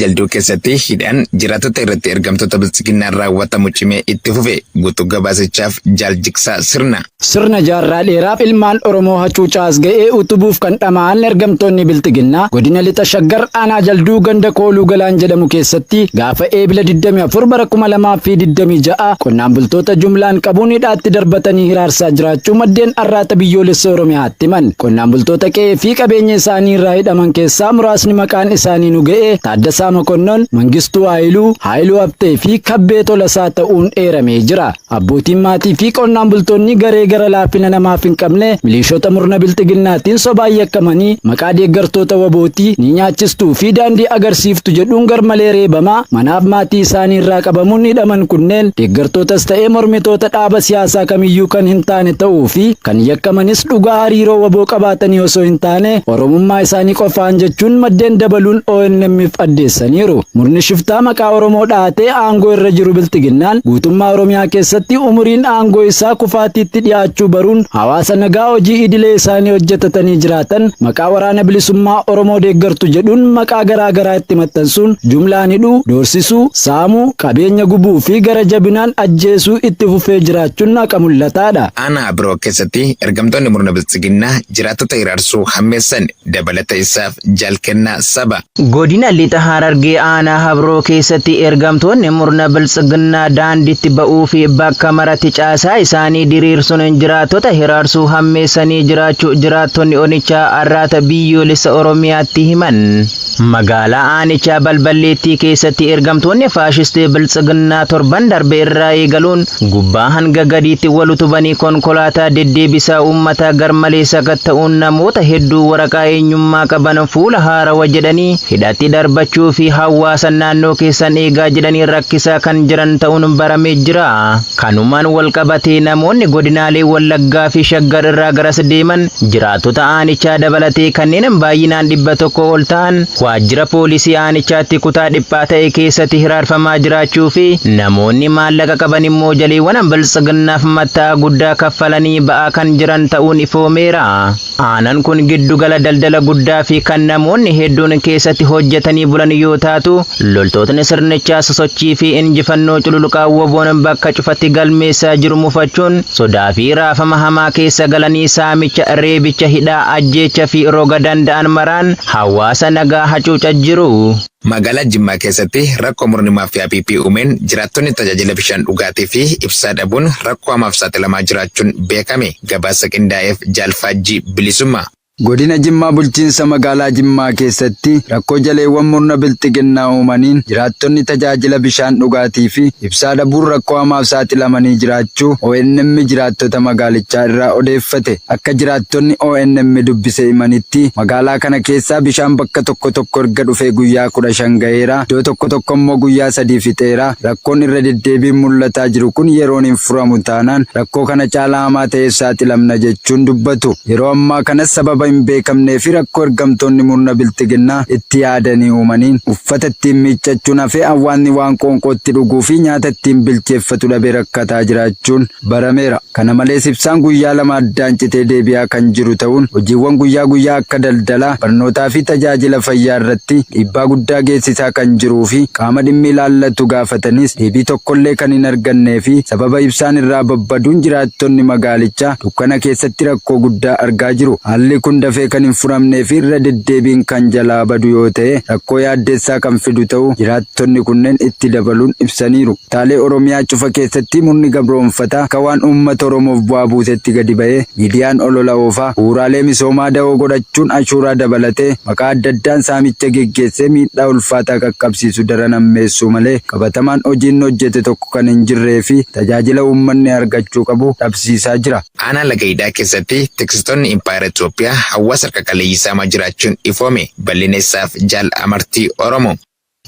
Jalduu keessatti hidhaan jiraattota irratti ergamtoota Biltsiginnaan raawwatamu cimee itti fufe. Guutuu gabaasichaaf Jaal Jigsaa Sirna. Sirna jaarraa dheeraaf ilmaan Oromoo hacuucaa as ga'ee utubuuf kan dhama'an ergamtoonni Bilxiginnaa godina Lixa Shaggar aanaa Jalduu ganda Kooluu Galaan jedhamu keessatti gaafa Eebila 24 bara 2026 qonnaan bultoota jumlaan qabuun hidhaatti darbatanii hiraarsaa jiraachuu maddeen Arraata Biyyoolessa Oromiyaatti himan. Qonnaan bultoota qe'ee fi qabeenya isaanii irraa hidhaman keessaa muraasni maqaan isaanii nu ga'e Taaddasaa Mokonnon, Mangistuu Haayiluu, Haayiluu Habtee fi Kabbee Tolasaa ta'uun eeramee jira. Abbootiin maatii fi qonnaan bultoonni garee gara laafina namaaf hin qabne miliishota murna bilxiginnaatiin sobaan yakkamanii maqaa deeggartoota WBOtii ni nyaachistuu fi daandii agarsiiftu jedhuun garmalee reebamaa manaaf maatii isaanii irraa qabamuun hidhaman kunneen deeggartootas ta'ee mormitoota dhaaba siyaasaa kamiyyuu kan hin taane ta'uu fi kan yakkamanis dhugaa hariiroo wbo qabaatanii osoo hin taane Oromummaa isaanii qofaan jechuun maddeen dabaluun ONM'f addeessaniiru. Murni shiftaa maqaa Oromoo dhahatee aangoo irra jiru Bilxiginnaan guutummaa Oromiyaa keessatti umuriin aangoo isaa kufaatiitti dhiyaachuu baruun hawaasa nagaa hojii idilee isaanii hojjetatanii jiraatan maqaa Waraana Bilisummaa Oromoo deeggartu jedhuun maqaa garaa garaa itti maxxansuun jumlaan hidhuu, doorsisuu, saamuu, qabeenya gubuu fi gara jabinaan ajjeesuu itti fufee jiraachuun haqa mul'ataadha. Aanaa biroo keessatti ergamtoonni murna Biltsiginnaa jiraattota hiraarsuu hammeessan. Dabalata isaaf Jaal Kennaa Saba. Godina Lixa Harargee Aanaa Habroo keessatti ergamtoonni murna Biltsiginnaa daanditti ba'uu fi bakka maratti caasaa isaanii diriirsuun jiraattota hiraarsuu hammeessanii jiraachuu jiraattonni onichaa Arraata Biyyoolessa Oromiyaatti himan. Magaalaa aanichaa Balballeettii keessatti ergamtoonni faashistii Biltsiginnaa torban darbe irraa eegaluun gubbaa hanga gadiitti wal utubanii konkolaataa deddeebisaa uummataa garmalee sakatta'uun namoota hedduu waraqaa eenyummaa qaban fuula haarawa jedhanii hidhatti darbachuu fi hawaasa naannoo keessan eegaa jedhanii rakkisaa kan jiran ta'uun baramee jira. Kanumaan wal qabatee namoonni godinaalee Wallaggaa fi Shaggar irraa garas deeman jiraattota aanichaa dabalatee kanneen baay'inaan 100 ol ta'an waajjira poolisii aanichaatti kutaa dhiphaa ta'e keessatti hiraarfamaa jiraachuu fi namoonni maallaqa qaban immoo jaleewwan Biltsiginnaaf matta'aa guddaa kaffalanii ba'aa kan jiran ta'uun ifoomeera. Aanan kun giddu gala daldala guddaa fi kan namoonni hedduun keessatti hojjetanii bulan yoo taatu, loltootni sirnichaa sosochii fi injifannoo cululuqaa WBOn bakka cufatti galmeessaa jiru mufachuun sodaa fi raafama hamaa keessa galanii saamicha, reebicha, hidhaa, ajjeecha fi roga danda'an maraan hawaasa nagaa hacuuca jiru. Magaalaa Jimmaa keessatti rakkoo murni maafiyaa PP uumeen jiraattonni tajaajila bishaan dhugaatii fi ibsaa dhabuun rakkoo hamaaf saaxilamaa jiraachuun beekame. Gabaasa qindaa'eef Jaal Faajjii Bilisummaa. Godina Jimmaa bulchiinsa magaalaa Jimmaa keessatti rakkoo jaleewwan murna bilxiginnaa uumaniin jiraattonni tajaajila bishaan dhugaatii fi ibsaa dhabuun rakkoo hamaaf saaxilamanii jiraachuu ONM jiraattota magaalichaa irraa odeeffate. Akka jiraattonni ONM dubbise himanitti, magaalaa kana keessaa bishaan bakka tokko tokko erga dhufee guyyaa 15 gaheera, iddoo tokko tokko immoo guyyaa 3 fixeera. Rakkoon irra deddeebiin mul'ataa jiru kun yeroon hin furamu taanaan rakkoo kana caalaa hamaa ta'eef saaxilamna jechuun dubbatu. Yeroo ammaa kanas sababa hin beekamnee fi rakkoo ergamtoonni murna Bilxiginnaa itti yaadanii uumaniin uffata ittiin miiccachuun hafee awwaanni waan qoonqootti dhuguu fi nyaata ittiin bilcheeffatu dhabee rakkataa jiraachuun barameera. Kana malees ibsaan guyyaa 2 addaan citee deebi'aa kan jiru ta'uun hojiiwwan guyyaa guyyaa akka daldalaa, barnootaa fi tajaajila fayyaa irratti dhiibbaa guddaa geessisaa kan jiruu fi qaama dhimmi ilaallatu gaafatanis deebii tokkollee kan hin argannee fi sababa ibsaan irraa babbaduun jiraattonni magaalichaa dukkana keessatti rakkoo guddaa argaa jiru. Haalli kun dafee kan hin furamnee fi irra deddeebiin kan jalaa badu yoo ta'e rakkoo yaaddessaa kan fidu ta'uu jiraattonni kunneen itti dabaluun ibsaniiru. Kutaalee Oromiyaa cufa keessatti murni gabroomfataa akka waan uummata Oromoof bu'aa buusetti gadi ba'ee miidiyaan olola oofaa, bu'uuraalee misoomaa dahoo godhachuun ashuuraa dabalatee maqaa adda addaan saamicha geggeessee miidhaa ulfaataa qaqqabsiisu daran hammeessuu malee qabatamaan hojiin hojjete tokko kan hin jirree fi tajaajila uummanni argachuu qabu dhabsiisaa jira. Aanaa Laga Hidhaa keessatti tiksitoonni impaayera Itoophiyaa hawaasa harka qalleeyyii saamaa jiraachuun ifoome. Bal'ina isaaf Jaal Amartii Oromo.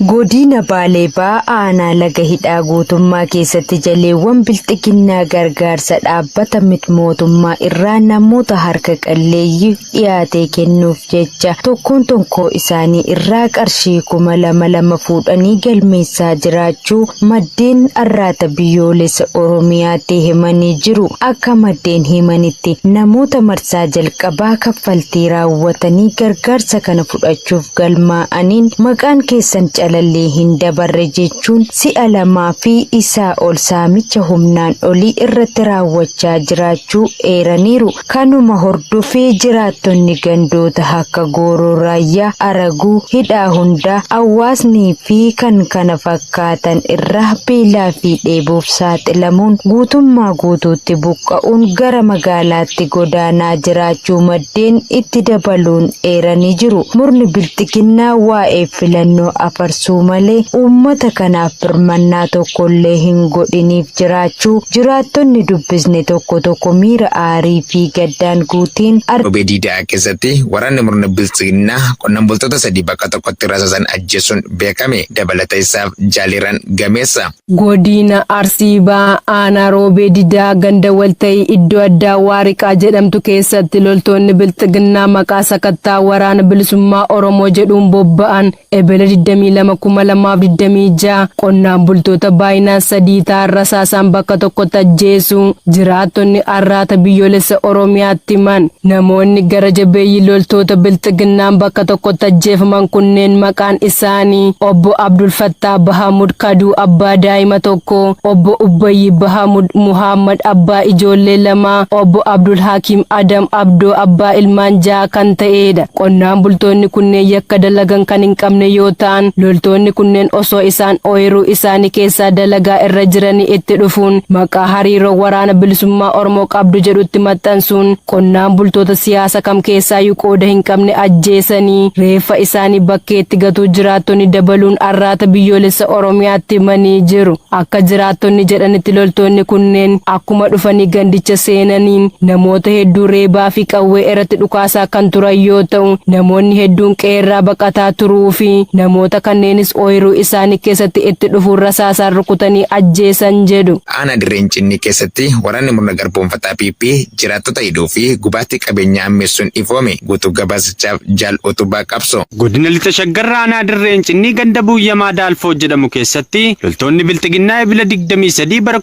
Godina Baalee Bahaa aanaa Laga Hidhaa guutummaa keessatti jaleewwan Bilxiginnaa gargaarsa dhaabbata mit-mootummaa irraa namoota harka qalleeyyiif dhiyaate kennuuf jecha tokkoon tonkoo isaanii irraa qarshii 2000 2 fuudhanii galmeessaa jiraachuu maddeen Arraata Biyyoolessa Oromiyaatti himanii jiru. Akka maddeen himanitti namoota marsaa jalqabaa kaffaltii raawwatanii gargaarsa kana fudhachuuf galmaa'aniin maqaan keessan calallii hin dabarre jechuun si'a lamaa fi isaa ol saamicha humnaan olii irratti raawwachaa jiraachuu eeraniiru. Kanuma hordofee jiraattonni gandoota akka Gooroo Raayyaa, Araguu, Hidhaa Hundaa, Hawaasnii fi kan kana fakkaatan irraa beelaa fi dheebuuf saaxilamuun guutummaa guutuutti buqqa'uun gara magaalaatti godaanaa jiraachuu maddeen itti dabaluun eeranii jiru. Murni bilxiginnaa waa'ee filannoo afarsuu malee uummata kanaaf birmannaa tokkollee hin godhiniif jiraachuu jiraattonni dubbisne tokko tokko miira aarii fi gaddaan guutiin Roobee Diidaa keessatti waraanni murna bilxiginnaa qonnaan bultoota sadii bakka tokkotti rasaasan ajjeesuun beekame. Dabalata isaaf Jaaliiraan Gameessa. Godina Arsii Bahaa Aanaa Roobee Didaa ganda walta'ii iddoo addaa Waariqaa jedhamtu keessatti loltoonni bilxiginnaa maqaa sakattaa waraana bilisummaa Oromoo jedhuun bobba'an Ebela 22,2026 qonnaan bultoota baay'inaan sadii ta'an rasaasaan bakka tokkotti ajjeesuu jiraattonni Arraata Biyyoolessa Oromiyaatti himan. Namoonni gara jabeeyyii loltoota bilxiginnaan bakka tokkotti ajjeefaman kunneen maqaan isaanii Obbo Abdul Fattaa Bahamud Kaduu abbaa daa'ima tokko, Obbo Ubbayyi Bahamud Muhammad abbaa ijoollee lama, Obbo Abdul Hakim Adam Abdoo abbaa ilmaan ja'a kan ta'edha. Qonnaan bultoonni kunneen yakka dalagan kan hin qabne yoo ta'an, loltoonni kunneen osoo isaan ooyiruu isaanii keessaa dalagaa irra jiranii itti dhufuun maqaa hariiroo waraana bilisummaa Oromoo qabdu jedhutti maxxansuun qonnaan bultoota siyaasa kam keessaayyuu qooda hin qabne ajjeesanii reeffa isaanii bakkeetti gatuu jiraattonni dabaluun Arraata Biyyoolessa Oromiyaatti himanii jiru. Akka jiraattonni jedhanitti loltoonni kunneen akkuma dhufanii gandicha seenaniin namoota hedduu reebaa fi qawwee irratti dhukaasaa kan turan yoo ta'u, namoonni hedduun qe'eerraa baqataa turuu fi namoota kanneenis ooyiruu isaanii keessatti itti dhufuun rasaasaan rukutanii ajjeesan jedhu. Aanaa Dirree Incinnii keessatti waraanni murna garboomfataa PP jiraattota hidhuu fi gubaatii qabeenyaa hammeessuun ifoome. Guutuu gabaasichaaf Jaal Utubaa Qabsoo. Godina Lixa Shaggar Aanaa Dirree Incinnii ganda Buuyyamaa Daalfoo jedhamu keessatti loltoonni Bilxiginnaa Ebila 23 bara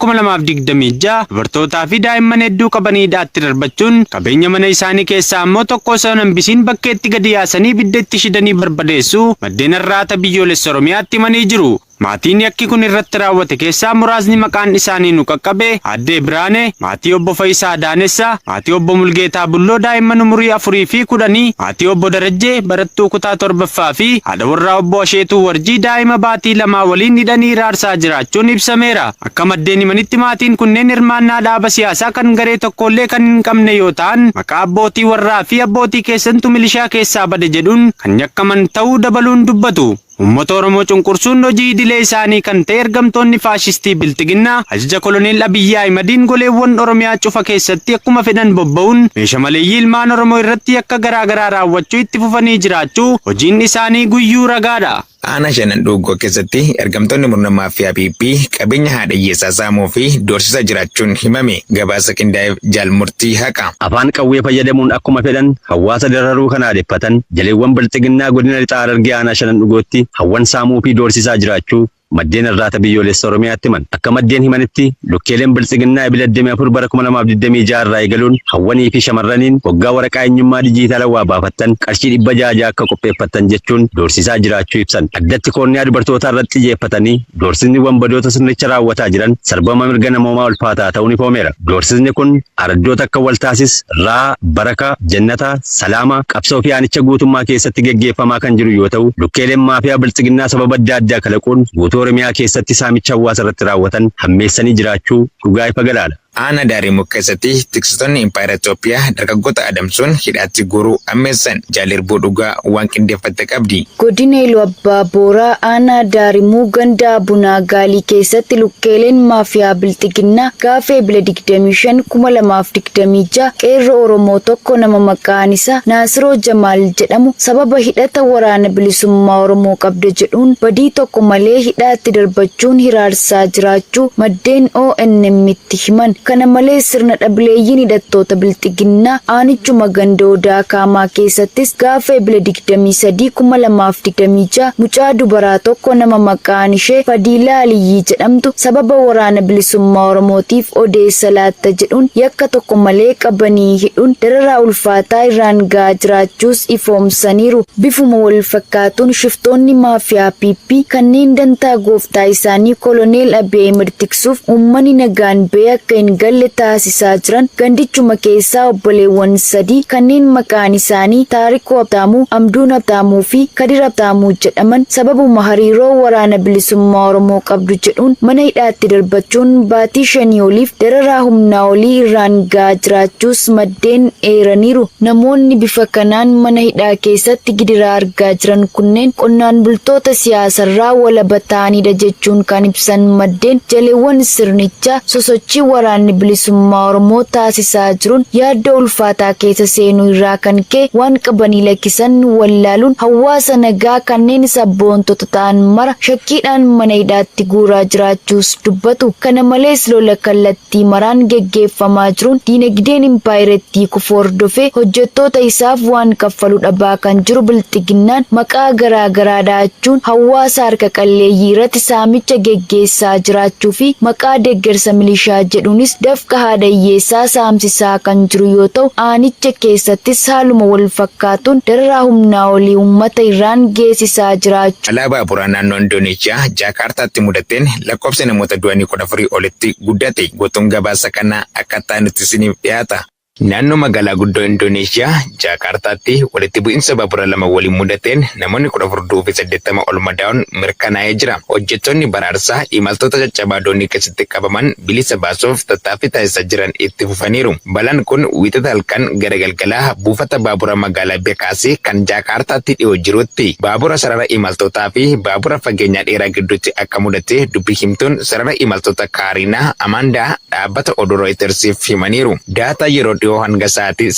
2026 dubartootaa fi daa'imman hedduu qabanii hidhaatti darbachuun qabeenya mana isaanii keessaa ammoo tokko osoo hin hambisiin bakkeetti gadi yaasanii ibidda itti shidanii barbadeessuu maddeen Arraata Biyyoolessa Oromiyaatti himanii jiru. Maatiin yakki kun irratti raawwate keessaa muraasni maqaan isaanii nu qaqqabe, Aaddee Biraanee, maatii Obbo Fayisaa Daanessa, maatii Obbo Mulgeetaa Bulloo daa'imman umurii afurii fi kudhanii, maatii Obbo Darajjee, barattuu kutaa torbaffaa fi haadha warraa Obbo Asheetuu Warjii daa'ima baatii lamaa waliin hidhanii hiraarsaa jiraachuun ibsameera. Akka maddeen himanitti maatiin kunneen hirmaannaa dhaaba siyaasaa kan garee tokkoollee kan hin qabne yoo ta'an, maqaa abbootii warraa fi abbootii keessantu milishaa keessaa bade jedhuun kan yakkaman ta'uu dabaluun dubbatu. Uummata Oromoo cunqursuun hojii idilee isaanii kan ta'e ergamtoonni faashistii Bilxiginnaa ajaja Koloneel Abiyyi Ahimadiin goleewwan Oromiyaa cufa keessatti akkuma fedhan bobba'uun meesha maleeyyii ilmaan Oromoo irratti yakka garaa garaa raawwachuu itti fufanii jiraachuu hojiin isaanii guyyuu ragaadha. Aanaa Shanan Dhuuggoo keessatti ergamtoonni murna maafiyaa PP qabeenya haadha hiyyeessaa saamuu fi doorsisa jiraachuun himame. Gabaasa qindaa'eef Jaal Murtii Haqa. Afaan qawwee fayyadamuun akkuma fedhan hawaasa dararuu kan aadeffatan jaleewwan Bilxiginnaa godina Lixa Harargee aanaa Shanan Dhugootti hawwan saamuu fi doorsisaa jiraachuu maddeen Arraata Biyyoolessa Oromiyaatti himan. Akka maddeen himanitti lukkeeleen Bilxiginnaa Ebila 24 bara 2026 irraa eegaluun hawwanii fi shamarraniin hoggaa waraqaa eenyummaa dijiitaalawaa baafattan qarshii 600 6 akka qopheeffattan jechuun doorsisaa jiraachuu ibsan. Addatti koorniyaa dubartootaa irratti xiyyeeffatanii doorsisni wanbadoota sirnicha raawwataa jiran sarbama mirga namoomaa ulfaataa ta'uun ifoomeera. Doorsisni kun araddoota akka Waltaasis, Raa, Baraka, Jannata, Salaama, Qabsoo fi aanicha guutummaa keessatti geggeeffamaa kan jiru yoo ta'u, lukkeeleen maafiyaa Bilxiginnaa sababa adda addaa kalaquun guutuu Oromiyaa keessatti saamicha hawaasa irratti raawwatan hammeessanii jiraachuu dhugaa ifa galaadha. Aanaa Daarimuu keessatti tiksitoonni Impaayera Itoophiyaa dargaggoota adamsuun hidhaatti guuruu hammeessan. Jaal Irbuu Dhugaa waan qindeeffatte qabdi. Godina Iluu Abbaa Booraa aanaa Daarimuu ganda Abunaa Gaalii keessatti lukkeeleen maafiyaa Bilxiginnaa gaafa Ebla 25, 2026 qeerroo Oromoo tokko nama maqaan isaa Naasiroo Jamaal jedhamu sababa hidhata Waraana Bilisummaa Oromoo qabda jedhuun badii tokko malee hidhaatti darbachuun hiraarsaa jiraachuu maddeen ONM'tti himan. Kana malees sirna dhableeyyiin hidhattoota bilxiginnaa aanichuma ganda Odaa Kaamaa keessattis gaafa Ebla 23, 2026 mucaa dubaraa tokko nama maqaan ishee Fadiilaa Aliyyii jedhamtu sababa Waraana Bilisummaa Oromootiif odeessa laatta jedhuun yakka tokko malee qabanii hidhuun dararaa ulfaataa irraan ga'aa jiraachuus ifoomsaniiru. Bifuma wal fakkaatuun shiftoonni maafiyaa PP kanneen dantaa gooftaa isaanii Koloneel Abiy Ahimed tiksuuf uummanni nagaan ba'ee akka hin galle taasisaa jiran gandichuma keessaa obboleewwan sadii kanneen maqaan isaanii Taarikuu Habtaamuu, Amduun Habtaamuu fi Kadir Habtaamuu jedhaman sababuma hariiroo Waraana Bilisummaa Oromoo qabdu jedhuun mana hidhaatti darbachuun baatii shanii oliif dararaa humnaa olii irraan ga'aa jiraachuus maddeen eeraniiru. Namoonni bifa kanaan mana hidhaa keessatti gidiraa argaa jiran kunneen qonnaan bultoota siyaasarraa walaba ta'anidha jechuun kan ibsan maddeen, jaleewwan sirnichaa sosochii Waraanni Bilisummaa Oromoo taasisaa jiruun yaaddoo ulfaataa keessa seenuu irraa kan ka'e waan qabanii lakkisan wallaaluun hawaasa nagaa kanneen sabboontota ta'an mara shakkiidhaan mana hidhaatti guuraa jiraachuus dubbatu. Kana malees lola kallattii maraan geggeeffamaa jiruun diinagdeen impaayerattii kufuu hordofee hojjettoota isaaf waan kaffalu dhabaa kan jiru Bilxiginnaan maqaa garaa garaa dha'achuun hawaasa harka qalleeyyii irratti saamicha geggeessaa jiraachuu fi maqaa deggersa milishaa jedhuunis dafqa haadha hiyyeessaa saamsisaa kan jiru yoo ta'u, aanicha keessattis haaluma wal fakkaatuun dararaa humnaa olii uummata irraan geessisaa jiraachuu. Balaa baaburaa naannoo Indoneeshiyaa Jaakaartaatti mudateen lakkoofsi namoota du'anii 14 olitti guddate. Guutuun gabaasa kanaa akka itti aanutti isiniif dhiyaata. Naannoo magaalaa guddoo Indoneeshiyaa Jaakaartaatti walitti bu'iinsa baabura lama waliin mudateen namoonni 14 du'uu fi 80 ol madaa'uun mirkanaa'ee jira. Hojjettoonni baraarsaa imaltoota caccabaa doonii keessatti qabaman bilisa baasuuf tattaaffii taasisaa jiran itti fufaniiru. Balaan kun Wiixata halkan gara galgalaa buufata baabura magaalaa Bekaasii kan Jaakaartaatti dhiyoo jirutti baabura sarara imaltootaa fi baabura fageenyaa dheeraa gidduutti akka mudate dubbi himtuun sarara imaltoota Kaariinaa Amaandaa dhaabbata oduu Rooyitersiif himaniiru. Daataa yeroo dhiyoo hanga sa'aatii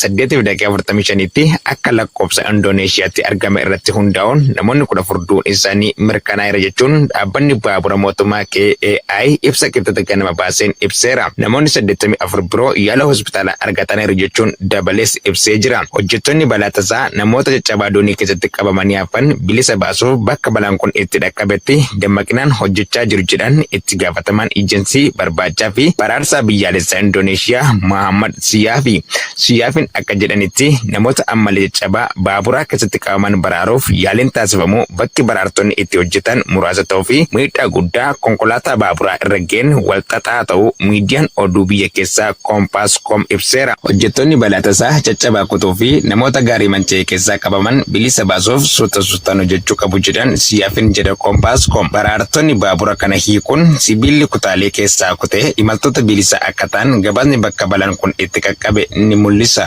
8:45tti akka lakkoofsa Indooneeshiyaatti argame irratti hundaa'uun namoonni 14 du'uun isaanii mirkanaa'eera jechuun dhaabbanni baabura mootummaa KAI ibsa Kibxata ganama baaseen ibseera. Namoonni 84 biroo yaala hospitaalaa argataniiru jechuun dabalees ibsee jira. Hojjettoonni balaa tasaa namoota caccabaa doonii keessatti qabamanii hafan bilisa baasuuf bakka balaan kun itti dhaqqabetti dammaqinaan hojjechaa jiru jedhan itti gaafatamaan Ejensii Barbaachaa fi Baraarsaa Biyyaalessaa Indooneeshiyaa Mohaammad Siyaafi. Siyaafin akka jedhanitti namoota ammallee caccabaa baaburaa keessatti qabaman baraaruuf yaaliin taasifamu bakki baraartonni itti hojjetan muraasa ta'uu fi miidhaa guddaa konkolaataa baaburaa irra ga'een wal xaxaa ta'uu miidiyaan oduu biyya keessaa Kompaas com ibseera. Hojjettoonni balaa tasaa caccabaa kutuu fi namoota gaarii manca'e keessaa qabaman bilisa baasuuf suuta suutaan hojjechuu qabu jedhan Siyaafin jedha Kompaas com. Baraartonni baabura kana hiikuun sibiilli kutaalee keessaa kute imaltoota bilisa akka ta'an gabaasni bakka balaan kun itti qaqqabe ni mul'isa.